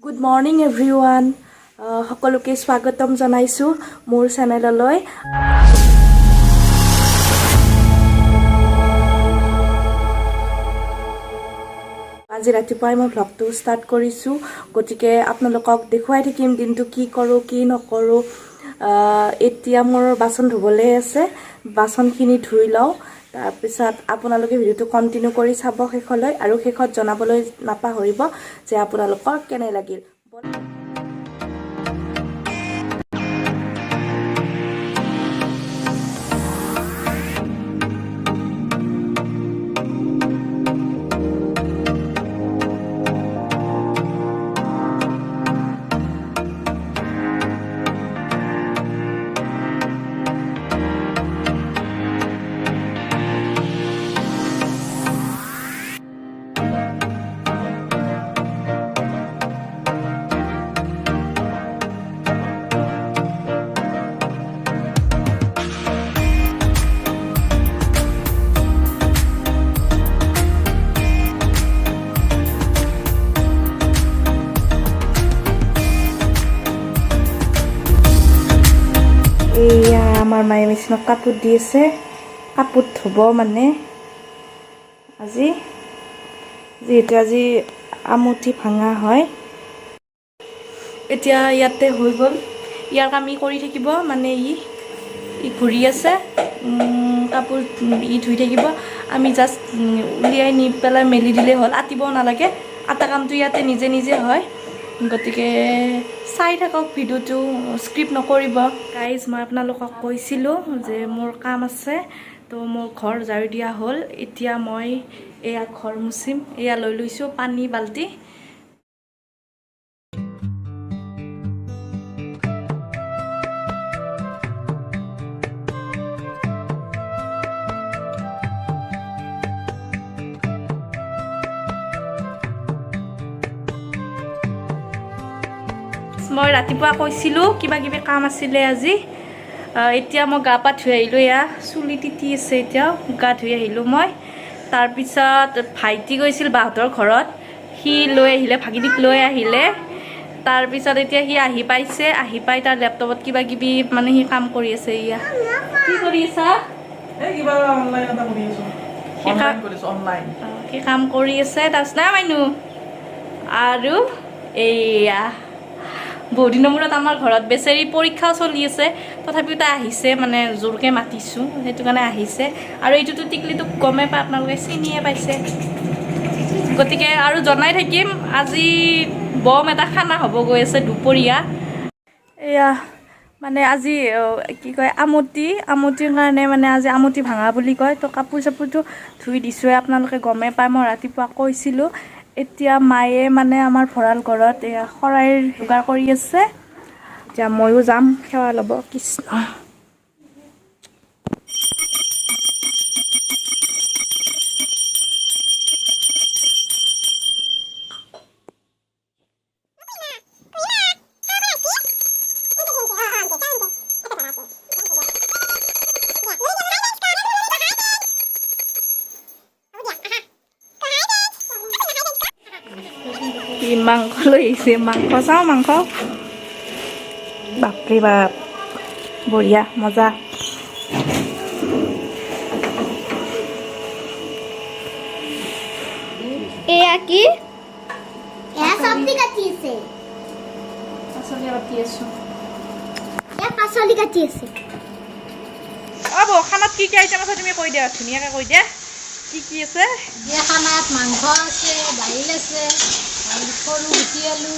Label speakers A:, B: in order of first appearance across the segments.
A: Good morning everyone, সকলোকে স্বাগতম জনাইছোঁ মোৰ চেনেললৈ। আজি ৰাতিপুৱাই মই ভ্লগটো ষ্টাৰ্ট কৰিছোঁ, গতিকে আপোনালোকক দেখুৱাই থাকিম দিনটো কি কৰোঁ কি নকৰোঁ। এতিয়া মোৰ বাচন ধুবলৈ আছে, বাচনখিনি ধুই লওঁ। তাৰপিছত আপোনালোকে ভিডিঅ'টো কণ্টিনিউ কৰি চাব শেষলৈ আৰু শেষত জনাবলৈ নাপাহৰিব যে আপোনালোকৰ কেনে লাগিল। এয়া আমাৰ মায়ে মেচিনত কাপোৰ দি আছে, কাপোৰ ধুব মানে আজি, যিহেতু আজি আমঠি ভাঙা হয়। এতিয়া ইয়াতে হৈ গ'ল, ইয়াৰ কাম ই কৰি থাকিব, মানে ই ই ঘূৰি আছে, কাপোৰ ই ধুই থাকিব। আমি জাষ্ট উলিয়াই নি পেলাই মেলি দিলেই হ'ল, আঁতিবও নালাগে। আটা কামটো ইয়াতে নিজে নিজে হয়। গতিকে চাই থাকক ভিডিঅ'টো, স্কিপ নকৰিব। গাইজ, মই আপোনালোকক কৈছিলোঁ যে মোৰ কাম আছে, তো মোৰ ঘৰ ঝাৰু দিয়া হ'ল। এতিয়া মই এয়া ঘৰ মুচিম। এয়া লৈ লৈছোঁ পানী বাল্টি। মই ৰাতিপুৱা কৈছিলোঁ কিবা কিবি কাম আছিলে আজি। এতিয়া মই গা পা ধুই আহিলোঁ। এয়া চুলি তিতি আছে এতিয়াও, গা ধুই আহিলোঁ মই। তাৰপিছত ভাইটি গৈছিল বাহঁতৰ ঘৰত, সি লৈ আহিলে, ভাগিনীক লৈ আহিলে। তাৰপিছত এতিয়া সি আহি পাইছে, আহি পাই তাৰ লেপটপত কিবা কিবি মানে সি কাম কৰি আছে। ইয়া কি কৰি আছা?
B: এই কিবা অনলাইন এটা কৰি আছো। অনলাইন কৰিছো, অনলাইন।
A: সি কাম কৰি আছে। তাৰপিছত নাই মাইনু আৰু এইয়া বহুদিনৰ মূৰত আমাৰ ঘৰত, বেচেৰি পৰীক্ষাও চলি আছে, তথাপিও তাই আহিছে, মানে জোৰকৈ মাতিছোঁ সেইটো কাৰণে আহিছে। আৰু এইটোতো টিকলিটোক গমেই পায় আপোনালোকে, চিনিয়ে পাইছে। গতিকে আৰু জনাই থাকিম, আজি বম এটা খানা হ'ব গৈ আছে দুপৰীয়া। এয়া মানে আজি কি কয় আমতি, আমতিৰ কাৰণে মানে আজি আমতি ভাঙা বুলি কয়। তো কাপোৰ চাপোৰটো ধুই দিছোঁৱে, আপোনালোকে গমেই পায়, মই ৰাতিপুৱা কৈছিলোঁ। এতিয়া মায়ে মানে আমাৰ ভঁৰাল ঘৰত এয়া শৰাইৰ যোগাৰ কৰি আছে। এতিয়া ময়ো যাম সেৱা ল'ব। কৃষ্ণ। কি মাংস লৈ আহিছে, মাংস চাওঁ মাংস, বাপৰে বাপ, বঢ়িয়া মজা।
C: এয়া কি? এয়া চব্জি কাটি আছে।
A: পাচলি কাটি আছোঁ।
C: এয়া পাচলি কাটি আছে।
A: অ বৌ, খানাত কি কি আইটেম আছে তুমি কৈ দিয়া, ধুনীয়াকৈ কৈ দিয়া কি কি আছে।
D: এই খানাত মাংস আছে, দাইল আছে, আৰু সৰু গুটি আলু,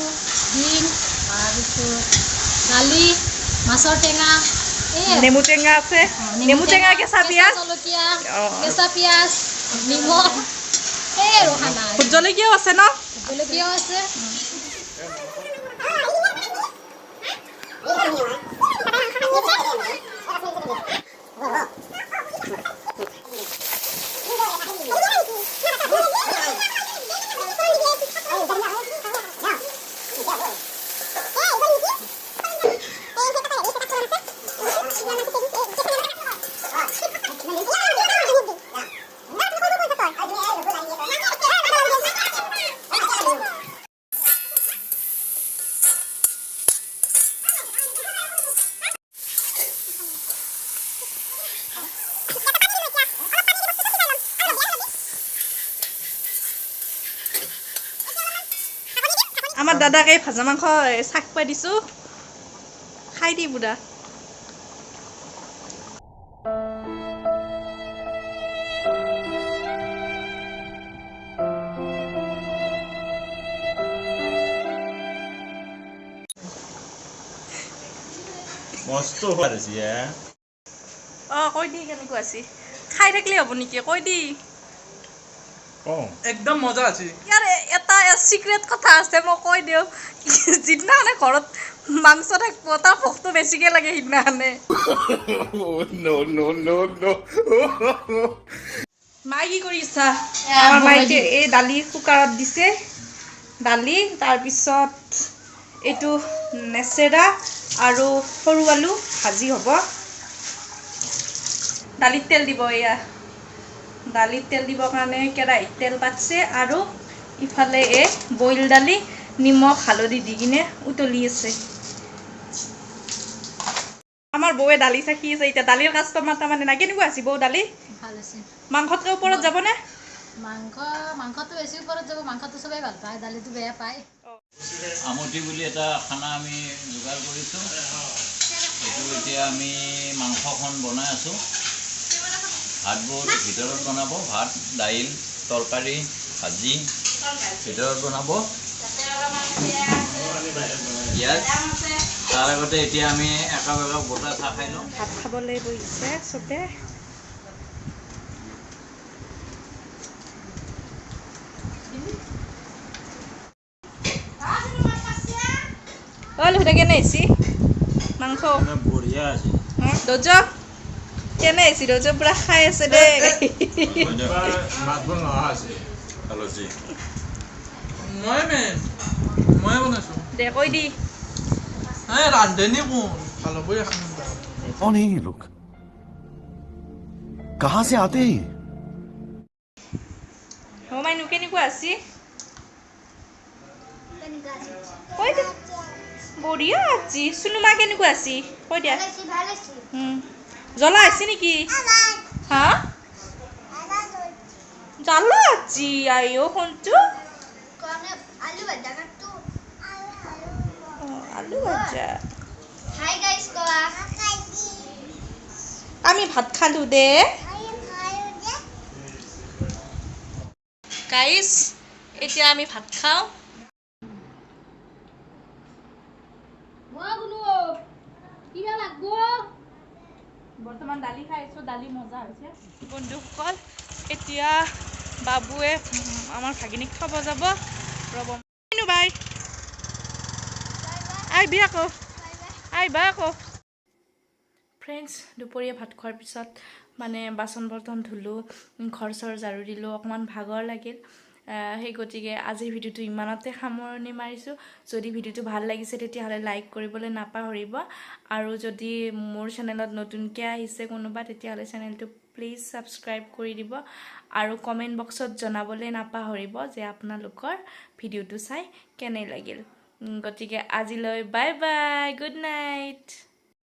D: বিন, তাৰপিছত দালি, মাছৰ টেঙা, এই
A: নেমু টেঙা আছে, নেমু টেঙা, কেঁচা পিঁয়াজ,
D: জলকীয়া,
A: অ।
D: কেঁচা পিঁয়াজ, নিমখ, এই আৰু খানা।
A: ভোট জলকীয়াও আছে ন?
D: জলকীয়াও আছে।
C: Oh,
A: আমাৰ দাদাক এই ভাজা মাংস চাক পাই দিছোঁ, খাই দি বুঢ়া।
E: মস্ত সোৱাদ হৈছে।
A: অঁ, কৈ দি কেনেকুৱা আছে, খাই থাকিলে হ'ব নেকি, কৈ দি।
B: একদম মজা আছে।
A: ইয়াৰ এটা চিক্ৰেট কথা আছে, মই কৈ দিওঁ। যিদিনাখনে ঘৰত মাংস থাকিব তাৰ ভোকটো বেছিকৈ লাগে সিদিনাখনে। মায়ে কি কৰিছা? আমাৰ মায়ে এই দালি কুকাৰত দিছে, দালি, তাৰপিছত এইটো নেচেৰা আৰু সৰু আলু ভাজি হ'ব। দালিত তেল দিব, এয়া দালিত তেল দিবৰ কাৰণে কেৰাহীত তেল পাতছে। আৰু ইফালে এই বইল দালি নিমখ হালধি দি কিনে উতলি আছে। আমাৰ বৌয়ে দালি চাখি আছে এতিয়া। দালিৰ কাষ্টমাৰ তাৰমানে নাই। কেনেকুৱা আছে বৌ দালি?
D: ভাল আছে।
A: মাংসতকৈ ওপৰত যাবনে?
D: মাংসটো বেছি ওপৰত যাব, মাংসটো চবেই ভাল পায়, দালিটো বেয়া পায়।
F: আমঠি বুলি এটা খানা আমি যোগাৰ কৰিছোঁ। এইটো এতিয়া আমি মাংসখন বনাই আছোঁ। ভাতবোৰ ভিতৰত বনাব, ভাত, দাইল, তৰকাৰী, ভাজি ভিতৰত বনাব। ইয়াত তাৰ আগতে এতিয়া আমি একাপ একাপ গোটা চাহ খাই লওঁ।
A: ভাত খাবলৈ বহিছে চবে। অ লুহুদা কেনে আহিছি মাংস?
E: বঢ়িয়া আছে।
A: দজ কেনে আহিছি? দজ পুৰা খাই আছে দেই।
E: মাতব নহা আছে। ভাল হৈছে।
B: মই মেইন, ময়ে বনাইছোঁ।
A: দে কৈ দি।
B: এই ৰান্ধনী কোন, ভাল হ'বই এখন।
G: कौन है ये लोग, कहां से आते हैं ये?
A: অ মাইনু কেনেকুৱা আছি কৈ দে। বঢ়িয়া আছি। চুনুমা কেনেকুৱা আছি কৈ দিয়া।
C: ভাল আছে।
A: জ্বলা আছে নেকি? হা, জ্বালা আছি। আইঅ শুনছো।
C: আলু ভাজা কাটতো।
A: আলু ভাজা।
C: হাই গাইস কোৱা।
A: আমি ভাত খালো দে। গাইস এতিয়া আমি ভাত খাওঁ।
D: কিবা লাগব?
A: বৰ্তমান দালি খাই আছোঁ, দালি মজা হৈছে। বন্ধুসকল, এতিয়া বাবুৱে আমাৰ ভাগিনীক থ'ব যাব। ৰ'ব বাই, আহিবি আকৌ, আহিবা আকৌ। ফ্ৰেণ্ডছ, দুপৰীয়া ভাত খোৱাৰ পিছত মানে বাচন বৰ্তন ধুলোঁ, ঘৰ চৰ ঝাৰু দিলোঁ, অকণমান ভাগৰ লাগিল। সেই গতিকে আজিৰ ভিডিঅ'টো ইমানতে সামৰণি মাৰিছোঁ। যদি ভিডিঅ'টো ভাল লাগিছে তেতিয়াহ'লে লাইক কৰিবলৈ নাপাহৰিব। আৰু যদি মোৰ চেনেলত নতুনকৈ আহিছে কোনোবা, তেতিয়াহ'লে চেনেলটো প্লিজ ছাবস্ক্ৰাইব কৰি দিব। আৰু কমেণ্ট বক্সত জনাবলৈ নাপাহৰিব যে আপোনালোকৰ ভিডিঅ'টো চাই কেনে লাগিল। গতিকে আজিলৈ বাই বাই, গুড নাইট।